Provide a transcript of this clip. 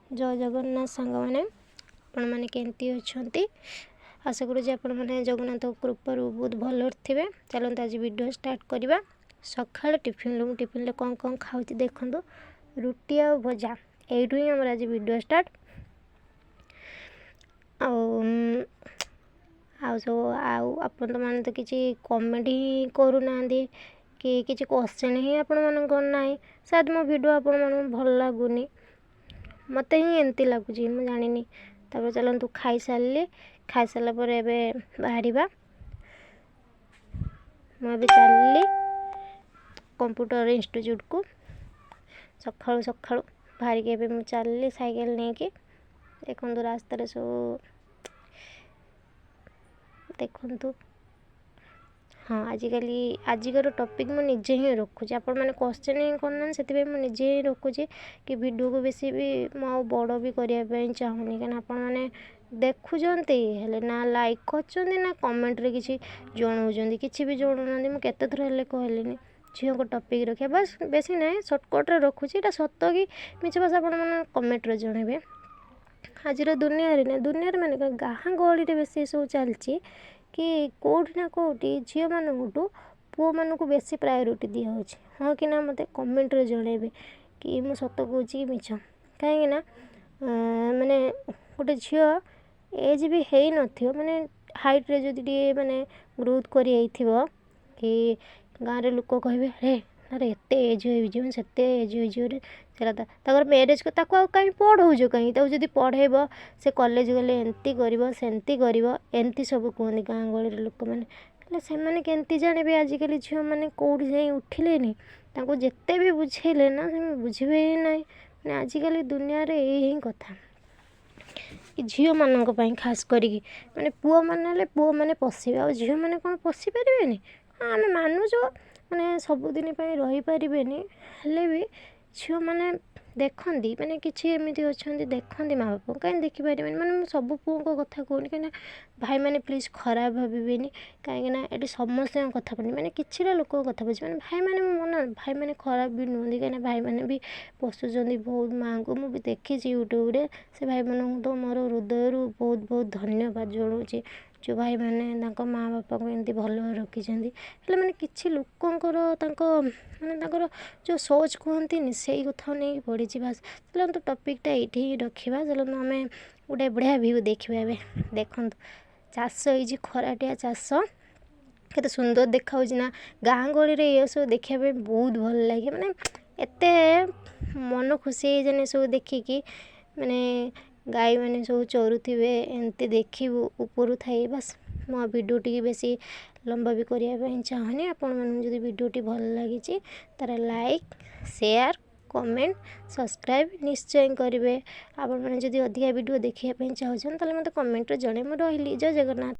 ଜୟ ଜଗନ୍ନାଥ ସାଙ୍ଗମାନେ, ଆପଣମାନେ କେମିତି ଅଛନ୍ତି? ଆଶା କରୁଛି ଆପଣମାନେ ଜଗନ୍ନାଥଙ୍କ କୃପାରୁ ବହୁତ ଭଲରେ ଥିବେ। ଚାଲନ୍ତୁ, ଆଜି ଭିଡ଼ିଓ ଷ୍ଟାର୍ଟ କରିବା। ସକାଳ ଟିଫିନ୍ରୁ ମୁଁ ଟିଫିନ୍ରେ କ'ଣ କ'ଣ ଖାଉଛି ଦେଖନ୍ତୁ, ରୁଟି ଆଉ ଭଜା। ଏଇଠୁ ହିଁ ଆମର ଆଜି ଭିଡ଼ିଓ ଷ୍ଟାର୍ଟ। ଆଉ ଆଉ ସବୁ ଆଉ ଆପଣମାନେ ତ କିଛି କମେଣ୍ଟ ହିଁ କରୁନାହାନ୍ତି କି କିଛି କ୍ୱେଶ୍ଚନ୍ ହିଁ ଆପଣମାନଙ୍କର ନାହିଁ। ସାୟଦ ମୋ ଭିଡ଼ିଓ ଆପଣମାନଙ୍କୁ ଭଲ ଲାଗୁନି, ମୋତେ ହିଁ ଏମିତି ଲାଗୁଛି, ମୁଁ ଜାଣିନି। ତାପରେ ଚାଲନ୍ତୁ, ଖାଇସାରିଲି। ଖାଇସାରିଲା ପରେ ଏବେ ବାହାରିବା। ମୁଁ ଏବେ ଚାଲିଲି କମ୍ପ୍ୟୁଟର ଇନଷ୍ଟିଚ୍ୟୁଟ୍କୁ। ସକାଳୁ ସକାଳୁ ବାହାରିକି ଏବେ ମୁଁ ଚାଲିଲି ସାଇକେଲ ନେଇକି। ଦେଖନ୍ତୁ, ରାସ୍ତାରେ ସବୁ ଦେଖନ୍ତୁ। ହଁ, ଆଜିକାଲି ଆଜିକାର ଟପିକ୍ ମୁଁ ନିଜେ ହିଁ ରଖୁଛି। ଆପଣମାନେ କ୍ୱେଶ୍ଚନ୍ ହିଁ କରୁନାହାନ୍ତି, ସେଥିପାଇଁ ମୁଁ ନିଜେ ହିଁ ରଖୁଛି କି ଭିଡ଼ିଓକୁ ବେଶୀ ବି ମୁଁ ଆଉ ବଡ଼ ବି କରିବା ପାଇଁ ଚାହୁଁନି, କାହିଁକିନା ଆପଣମାନେ ଦେଖୁଛନ୍ତି, ହେଲେ ନା ଲାଇକ୍ କରୁଛନ୍ତି ନା କମେଣ୍ଟରେ କିଛି ଜଣାଉଛନ୍ତି, କିଛି ବି ଜଣାଉନାହାନ୍ତି। ମୁଁ କେତେ ଥର ହେଲେ କହିଲିନି ଝିଅଙ୍କ ଟପିକ୍ ରଖିବା, ବାସ୍ ବେଶୀ ନାହିଁ, ସର୍ଟକଟ୍ରେ ରଖୁଛି। ଏଇଟା ସତ କି ମିଛ, ବାସ୍ ଆପଣମାନେ କମେଣ୍ଟରେ ଜଣାଇବେ। ଆଜିର ଦୁନିଆରେ ନା, ଦୁନିଆରେ ମାନେ ଗାଁ ଗହଳିରେ ବେଶୀ ଏସବୁ ଚାଲିଛି କି କେଉଁଠି ନା କେଉଁଠି ଝିଅମାନଙ୍କଠୁ ପୁଅମାନଙ୍କୁ ବେଶୀ ପ୍ରାୟୋରିଟି ଦିଆହେଉଛି, ହଁ କି ନା? ମୋତେ କମେଣ୍ଟରେ ଜଣାଇବେ କି ମୁଁ ସତ କହୁଛି କି ମିଛ। କାହିଁକିନା ମାନେ ଗୋଟେ ଝିଅ ଏଜ୍ ବି ହେଇନଥିବ, ମାନେ ହାଇଟ୍ରେ ଯଦି ଟିକେ ମାନେ ଗ୍ରୋଥ୍ କରିଯାଇଥିବ କି ଗାଁରେ ଲୋକ କହିବେ, "ହେ, ତାର ଏତେ ଏଜ୍ ହେଇଯିବ, ସେତେ ଏଜ୍ ହେଇଯିବ ରେ, ସେଇଟା ତାଙ୍କର ମ୍ୟାରେଜ୍, ତାକୁ ଆଉ କାହିଁ ପଢ଼ଉଛ କାହିଁକି? ତାକୁ ଯଦି ପଢ଼େଇବ, ସେ କଲେଜ ଗଲେ ଏମିତି କରିବ, ସେମିତି କରିବ", ଏମିତି ସବୁ କୁହନ୍ତି ଗାଁ ଗହଳିର ଲୋକମାନେ। ହେଲେ ସେମାନେ କେମିତି ଜାଣିବେ ଆଜିକାଲି ଝିଅମାନେ କେଉଁଠି ଯାଇ ଉଠିଲେନି? ତାଙ୍କୁ ଯେତେ ବି ବୁଝେଇଲେ ନା ସେମାନେ ବୁଝିବେ ହିଁ ନାହିଁ। ମାନେ ଆଜିକାଲି ଦୁନିଆରେ ଏଇ ହିଁ କଥା କି ଝିଅମାନଙ୍କ ପାଇଁ ଖାସ୍ କରିକି, ମାନେ ପୁଅମାନେ ହେଲେ ପୁଅମାନେ ପଶିବେ, ଆଉ ଝିଅମାନେ କ'ଣ ପଶି ପାରିବେନି? ହଁ, ଆମେ ମାନୁଛୁ, ମାନେ ସବୁଦିନ ପାଇଁ ରହିପାରିବେନି, ହେଲେ ବି ଝିଅମାନେ ଦେଖନ୍ତି, ମାନେ କିଛି ଏମିତି ଅଛନ୍ତି ଦେଖନ୍ତି ମା ବାପାଙ୍କୁ, କାହିଁ ଦେଖିପାରିବେନି? ମାନେ ମୁଁ ସବୁ ପୁଅଙ୍କ କଥା କହୁନି, କାହିଁକିନା ଭାଇମାନେ ପ୍ଲିଜ୍ ଖରାପ ଭାବିବେନି, କାହିଁକିନା ଏଠି ସମସ୍ତଙ୍କ କଥା ପଡ଼ୁନି, ମାନେ କିଛିଟା ଲୋକଙ୍କ କଥା ପଡ଼ୁଛି। ମାନେ ଭାଇମାନେ, ମୋ ମନ ଭାଇମାନେ ଖରାପ ବି ନୁହନ୍ତି, କାହିଁକିନା ଭାଇମାନେ ବି ପୋଷୁଛନ୍ତି ବହୁତ ମାଆଙ୍କୁ, ମୁଁ ବି ଦେଖିଛି ୟୁଟ୍ୟୁବରେ। ସେ ଭାଇମାନଙ୍କୁ ତ ମୋର ହୃଦୟରୁ ବହୁତ ବହୁତ ଧନ୍ୟବାଦ ଜଣାଉଛି, ଯେଉଁ ଭାଇମାନେ ତାଙ୍କ ମା ବାପାଙ୍କୁ ଏମିତି ଭଲ ରଖିଛନ୍ତି। ହେଲେ ମାନେ କିଛି ଲୋକଙ୍କର ତାଙ୍କ ମାନେ ତାଙ୍କର ଯେଉଁ ସୋଚ୍ କୁହନ୍ତିନି, ସେଇ କଥାକୁ ନେଇକି ପଡ଼ିଛି, ବାସ୍। ଚାଲନ୍ତୁ, ଟପିକ୍ଟା ଏଇଠି ହିଁ ରଖିବା। ଚାଲନ୍ତୁ, ଆମେ ଗୋଟେ ବଢ଼ିଆ ଭିଉ ଦେଖିବା ଏବେ। ଦେଖନ୍ତୁ, ଚାଷ ହେଇଛି, ଖରାଟିଆ ଚାଷ, କେତେ ସୁନ୍ଦର ଦେଖାହେଉଛି ନା? ଗାଁ ଗହଳିରେ ଏସବୁ ଦେଖିବା ପାଇଁ ବହୁତ ଭଲ ଲାଗେ। ମାନେ ଏତେ ମନ ଖୁସି ହେଇଯାଏ ଏସବୁ ଦେଖିକି। ମାନେ ଗାଈମାନେ ସବୁ ଚରୁଥିବେ, ଏମିତି ଦେଖିବୁ ଉପରୁ ଥାଇ। ବାସ୍, ମୁଁ ଆଉ ଭିଡ଼ିଓ ଟିକେ ବେଶୀ ଲମ୍ବା ବି କରିବା ପାଇଁ ଚାହୁଁନି। ଆପଣମାନଙ୍କୁ ଯଦି ଭିଡ଼ିଓଟି ଭଲ ଲାଗିଛି, ତାର ଲାଇକ୍, ସେୟାର, କମେଣ୍ଟ, ସବସ୍କ୍ରାଇବ୍ ନିଶ୍ଚୟ କରିବେ। ଆପଣମାନେ ଯଦି ଅଧିକା ଭିଡ଼ିଓ ଦେଖିବା ପାଇଁ ଚାହୁଁଛନ୍ତି, ତାହେଲେ ମୋତେ କମେଣ୍ଟରେ ଜଣାଇବେ। ମୁଁ ରହିଲି, ଜୟ ଜଗନ୍ନାଥ।